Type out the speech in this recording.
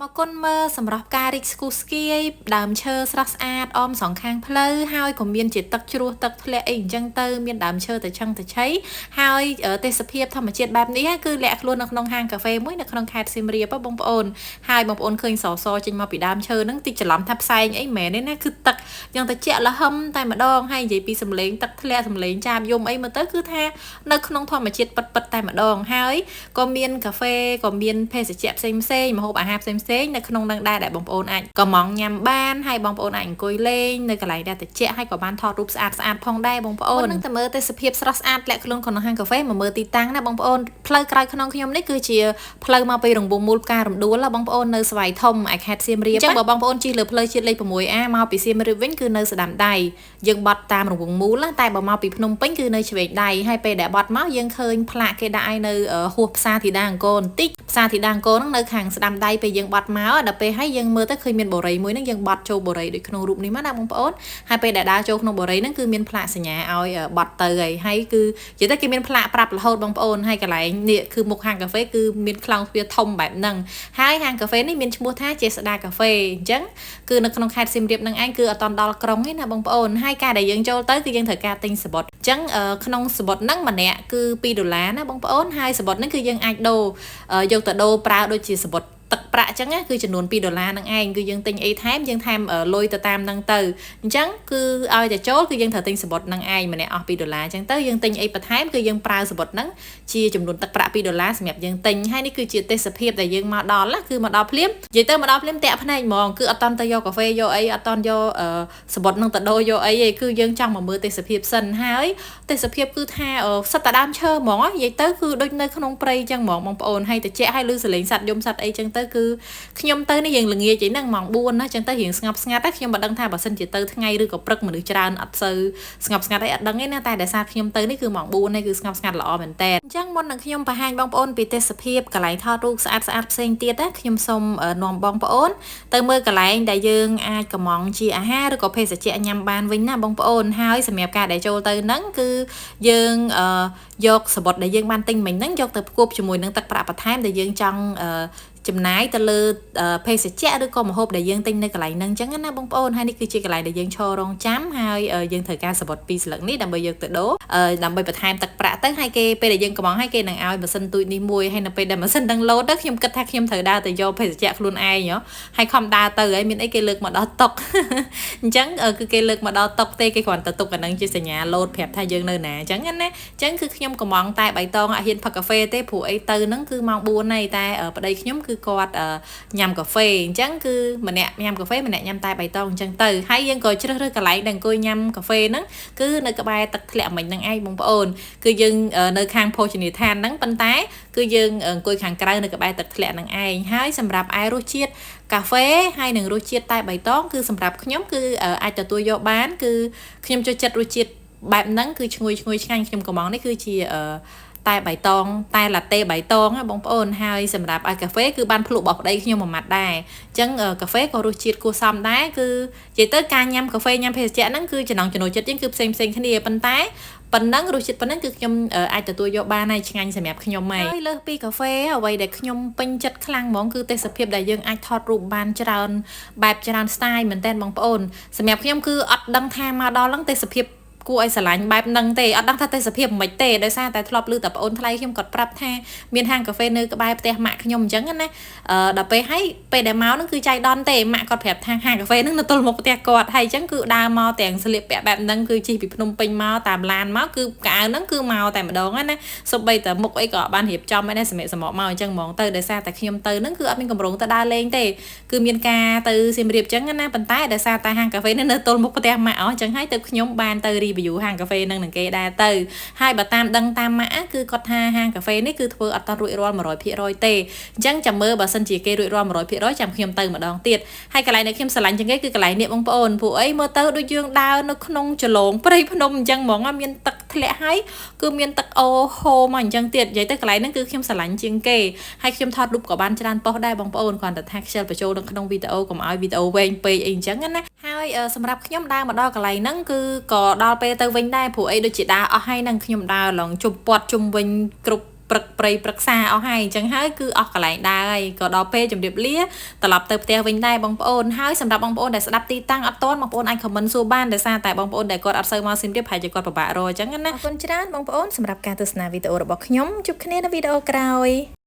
មកគុណមើលសម្រាប់ការរីកស្គុះស្គាយដើមឈើស្រស់ស្អាតអមសងខាងផ្លូវហើយក៏មានជាទឹកជ្រោះទឹកធ្លាក់អីអញ្ចឹងទៅមានដើមឈើទៅឆឹងទៅឆីហើយទេសភាពធម្មជាតិបែបនេះគឺលាក់ខ្លួននៅក្នុងហាងកាហ្វេមួយនៅក្នុងខេត្តសៀមរាបបងប្អូនហើយបងប្អូនឃើញសសចេញមកពីដើមឈើហ្នឹងតិចច្រឡំថាផ្សែងអីមែនទេណាគឺទឹកយ៉ាងតិចលហឹមតែម្ដងហើយនិយាយពីសំឡេងទឹកធ្លាក់សំឡេងចាបយំអីមើលទៅគឺថានៅក្នុងធម្មជាតិពិតៗតែម្ដងហើយក៏មានកាហ្វេក៏មានភេសជ្ជៈផ្សេងផ្សេងម្ហូបអាហារផ្សេងផ្សេងនៅក្នុងនឹងដែរដែលបងប្អូនអាចកំងញ៉ាំបានហើយបងប្អូនអាចអង្គុយលេងនៅកន្លែងដែលត្រជាក់ហើយក៏បានថតរូបស្អាតស្អាតផងដែរបងប្អូននឹងតែមើលទេសភាពស្រស់ស្អាតលាក់ខ្លួនក្នុងហាងកាហ្វេមកមើលទីតាំងណាបងប្អូនផ្លូវក្រោយក្នុងខ្ញុំនេះគឺជាផ្លូវមកពីរង្វង់មូលផ្ការំដួលបងប្អូននៅស្វាយធំឯខេត្តសៀមរាបអញ្ចឹងបើបងប្អូនជិះលើផ្លូវជាតិលេខ 6A មកពីសៀមរាបវិញគឺនៅស្ដាំដៃយើងបត់តាមរង្វង់មូលតែបើមកពីភ្នំពេញគឺនៅឆ្វេងដៃហើយពេលដែលបត់មកយើងឃើញផ្លាកគេដាក់ឲ្យនៅហួសផ្សារធីតាអង្គរបន្តិចផ្សារធីតាអង្គរហ្នឹងនៅខាងស្ដាំដៃពេលយើងបត់មកដល់ពេលហើយយើងមើលទៅឃើញមានបូរីមួយហ្នឹងយើងបត់ចូលបូរីដូចក្នុងរូបនេះមកណាបងប្អូនហើយពេលដែលដើរចូលក្នុងបូរីហ្នឹងគឺមានផ្លាកសញ្ញាឲ្យបត់ទៅហើយហើយគឺនិយាយទៅគេមានផ្លាកប្រាប់រហូតបងប្អូនហើយកន្លែងនេះគឺមុខហាងកាហ្វេគឺមានខ្លោងទ្វារធំបែបហ្នឹងហើយហាងកាហ្វេនេះមានឈ្មោះថាចេស្តាកាហ្វេអញ្ចឹងគឺនៅក្នុងខេត្តសៀមរាបនឹងឯងគឺអត់តដល់ក្រុងទេណាបងប្អូនហើយការដែលយើងចូលទៅគឺយើងត្រូវការទិញសំបុត្រអញ្ចឹងក្នុងសំបុត្រហ្នឹងម្នាក់គឺ2ដុល្លារណាបងប្អូនហើយសំបុត្រហ្នឹងគឺយើងអាចដូរយកទៅដូរប្រើដូចជាសំបុត្រទឹកប្រាក់អញ្ចឹងគឺចំនួន2ដុល្លារហ្នឹងឯងគឺយើងទិញអីថែមយើងថែមលុយទៅតាមហ្នឹងទៅអញ្ចឹងគឺឲ្យតែចូលគឺយើងត្រូវទិញសំបុត្រហ្នឹងឯងម្នាក់អស់2ដុល្លារអញ្ចឹងទៅយើងទិញអីបន្ថែមគឺយើងប្រើសំបុត្រហ្នឹងជាចំនួនទឹកប្រាក់2ដុល្លារសម្រាប់យើងទិញហើយនេះគឺជាទេសភាពដែលយើងមកដល់ណាគឺមកដល់ភ្លាមនិយាយទៅមកដល់ភ្លាមតាក់ភ្នែកហ្មងគឺអត់តន់ទៅយកកាហ្វេយកអីអត់តន់យកសំបុត្រហ្នឹងទៅដូរយកអីទេគឺយើងចង់មកមើលទេសភាពសិនហើយទេសភាពគឺថាសិតតែដើមឈើហ្មងនិយាយទៅគឺដូចនៅក្នុងព្រៃអញ្ចឹងហ្មងបងប្អូនហើយតិចហើយឮសលេងសត្វយំសត្វអីចឹងទៅគឺខ្ញុំទៅនេះយើងល្ងាចឯហ្នឹងម៉ោង4ណាចឹងទៅរៀងស្ងប់ស្ងាត់តែខ្ញុំមិនដឹងថាបើសិនជាទៅថ្ងៃឬក៏ព្រឹកមនុស្សច្រើនអត់សូវស្ងប់ស្ងាត់អីអត់ដឹងទេណាតែដោយសារខ្ញុំទៅនេះគឺម៉ោង4នេះគឺស្ងប់ស្ងាត់ល្អមែនតើអញ្ចឹងមុននឹងខ្ញុំបង្ហាញបងប្អូនពីទេសភាពកន្លែងថតរូបស្អាតស្អាតផ្សេងទៀតណាខ្ញុំសូមនាំបងប្អូនទៅមើលកន្លែងដែលយើងអាចកំងជាអាហារឬក៏ភេសជ្ជៈញ៉ាំបានវិញណាបងប្អូនហើយសម្រាប់ការដែលចូលទៅហ្នឹងគឺយើងយកសំបុត្រដែលយើងបានទិញមិញហ្នឹងយកទៅផ្គប់ជាមួយនឹងទឹកប្រាក់បន្ថែមដែលយើងចង់ចំណាយទៅលើភេសជ្ជៈឬក៏ម្ហូបដែលយើងទិញនៅកន្លែងហ្នឹងអញ្ចឹងណាបងប្អូនហើយនេះគឺជាកន្លែងដែលយើងឈររងចាំហើយយើងត្រូវការសំបុត្រពីរស្លឹកនេះដើម្បីយកទៅដូរដើម្បីបន្ថែមទឹកប្រាក់ទៅហើយគេពេលដែលយើងកំងហើយគេនឹងឲ្យម៉ាស៊ីនទូចនេះមួយហើយនៅពេលដែលម៉ាស៊ីននឹងលោតទៅខ្ញុំគិតថាខ្ញុំត្រូវដើរទៅយកភេសជ្ជៈខ្លួនឯងហើយខំដើរទៅហើយមានអីគេលើកមកដល់តុអញ្ចឹងគឺគេលើកមកដល់តុទេគេគ្រាន់តែទុកអានឹងជាសញ្ញាលោតប្រាប់ថាយើងនៅណាអញ្ចឹងណាអញ្ចឹងគឺខ្ញុំកំងតែបៃតងអត់ហ៊ានផឹកកាហ្វេទេព្រោះអីទៅហ្នឹងគឺម៉ោង4ហើយតែប្តីខ្ញុំគឺគាត់ញ៉ាំកាហ្វេអញ្ចឹងគឺម្នាក់ញ៉ាំកាហ្វេម្នាក់ញ៉ាំតែបៃតងអញ្ចឹងទៅហើយយើងក៏ជ្រើសរើសកន្លែងដែលអង្គុយញ៉ាំកាហ្វេហ្នឹងគឺនៅក្បែរទឹកធ្លាក់មិញហ្នឹងឯងបងប្អូនគឺយើងនៅខាងភោជនីយដ្ឋានហ្នឹងប៉ុន្តែគឺយើងអង្គុយខាងក្រៅនៅក្បែរទឹកធ្លាក់ហ្នឹងឯងហើយសម្រាប់ឯរសជាតិកាហ្វេហើយនឹងរសជាតិតែបៃតងគឺសម្រាប់ខ្ញុំគឺអាចទទួលយកបានគឺខ្ញុំចូលចិត្តរសជាតិបែបហ្នឹងគឺឈ្ងុយឈ្ងុយឆ្ងាញ់ខ្ញុំកំងនេះគឺជាតែបៃតងតែឡាតេបៃតងណាបងប្អូនហើយសម្រាប់ឲ្យកាហ្វេគឺបានភ្លក់របស់ប្តីខ្ញុំមួយម៉ាត់ដែរអញ្ចឹងកាហ្វេក៏រសជាតិគួរសមដែរគឺនិយាយទៅការញ៉ាំកាហ្វេញ៉ាំភេសជ្ជៈហ្នឹងគឺចំណង់ចំណូលចិត្តយើងគឺផ្សេងផ្សេងគ្នាប៉ុន្តែប៉ុណ្ណឹងរសជាតិប៉ុណ្ណឹងគឺខ្ញុំអាចទទួលយកបានហើយឆ្ងាញ់សម្រាប់ខ្ញុំហើយលើសពីកាហ្វេអ្វីដែលខ្ញុំពេញចិត្តខ្លាំងហ្មងគឺទេសភាពដែលយើងអាចថតរូបបានច្រើនបែបច្រើន style មែនតើបងប្អូនសម្រាប់ខ្ញុំគឺអត់ដឹងថាមកដល់ហ្នឹងទេសភាពគួរឲ្យស្រឡាញ់បែបហ្នឹងទេអត់ដឹងថាទេសភាពមិនទេដោយសារតែធ្លាប់ឮតែប្អូនថ្លៃខ្ញុំគាត់ប្រាប់ថាមានហាងកាហ្វេនៅក្បែរផ្ទះម៉ាក់ខ្ញុំអញ្ចឹងណាដល់ពេលហើយពេលដែលមកហ្នឹងគឺចៃដន្យទេម៉ាក់គាត់ប្រាប់ថាហាងកាហ្វេហ្នឹងនៅទល់មុខផ្ទះគាត់ហើយអញ្ចឹងគឺដើរមកទាំងស្លៀកពាក់បែបហ្នឹងគឺជិះពីភ្នំពេញមកតាមឡានមកគឺកៅហ្នឹងគឺមកតែម្ដងណាសូម្បីតែមុខអីក៏បានរៀបចំអីដែរសម្រាប់សម្របមកអញ្ចឹងហ្មងទៅដោយសារតែខ្ញុំទៅហ្នឹងគឺអត់មានកម្រងទៅដើរលេងទេគឺមានការទៅសៀមរាបអញ្ចឹងណាប៉ុន្តែដោយសារតែហាងកាហ្វេនេះនៅទល់មុខផ្ទះម៉ាក់អញ្ចឹងហើយទៅខ្ញុំបានទៅ review ហាងកាហ្វេនឹងនឹងគេដែរទៅហើយបើតាមដឹងតាមម៉ាក់គឺគាត់ថាហាងកាហ្វេនេះគឺធ្វើអត់តរួចរាល់100%ទេអញ្ចឹងចាំមើលបើសិនជាគេរួចរាល់100%ចាំខ្ញុំទៅម្ដងទៀតហើយកន្លែងដែលខ្ញុំស្រឡាញ់ជាងគេគឺកន្លែងនេះបងប្អូនព្រោះអីមើលទៅដូចយើងដើរនៅក្នុងចលងព្រៃភ្នំអញ្ចឹងហ្មងមានទឹកធ្លាក់ហើយគឺមានទឹកអូហូរមកអញ្ចឹងទៀតនិយាយទៅកន្លែងហ្នឹងគឺខ្ញុំស្រឡាញ់ជាងគេហើយខ្ញុំថតរូបក៏បានច្រើនប៉ុស្តិ៍ដែរបងប្អូនគ្រាន់តែថាខ្ជិលបញ្ចូលនៅក្នុងវីដេអូកុំឲ្យវីដេអូវែងពេកអីអញ្ចឹងណាហើយសម្រាប់ខ្ញុំដើរមកដល់កន្លែងហ្នឹងគឺក៏ដល់ពេលទៅវិញដែរព្រោះអីដូចជាដើរអស់ហើយនឹងខ្ញុំដើរឡងជុំពាត់ជុំវិញគ្រប់ ព្រឹកព្រៃព្រឹក្សាអស់ហើយអញ្ចឹងហើយគឺអស់កន្លែងដើរហើយក៏ដល់ពេលជម្រាបលាត្រឡប់ទៅផ្ទះវិញដែរបងប្អូនហើយសម្រាប់បងប្អូនដែលស្ដាប់ទីតាំងអត់ទាន់បងប្អូនអាច comment សួរបានដោយសារតែបងប្អូនដែលគាត់អត់សូវមកសៀមរាបប្រហែលជាគាត់ពិបាករកអញ្ចឹងណាអរគុណច្រើនបងប្អូនសម្រាប់ការទស្សនាវីដេអូរបស់ខ្ញុំជួបគ្នានៅវីដេអូក្រោយ។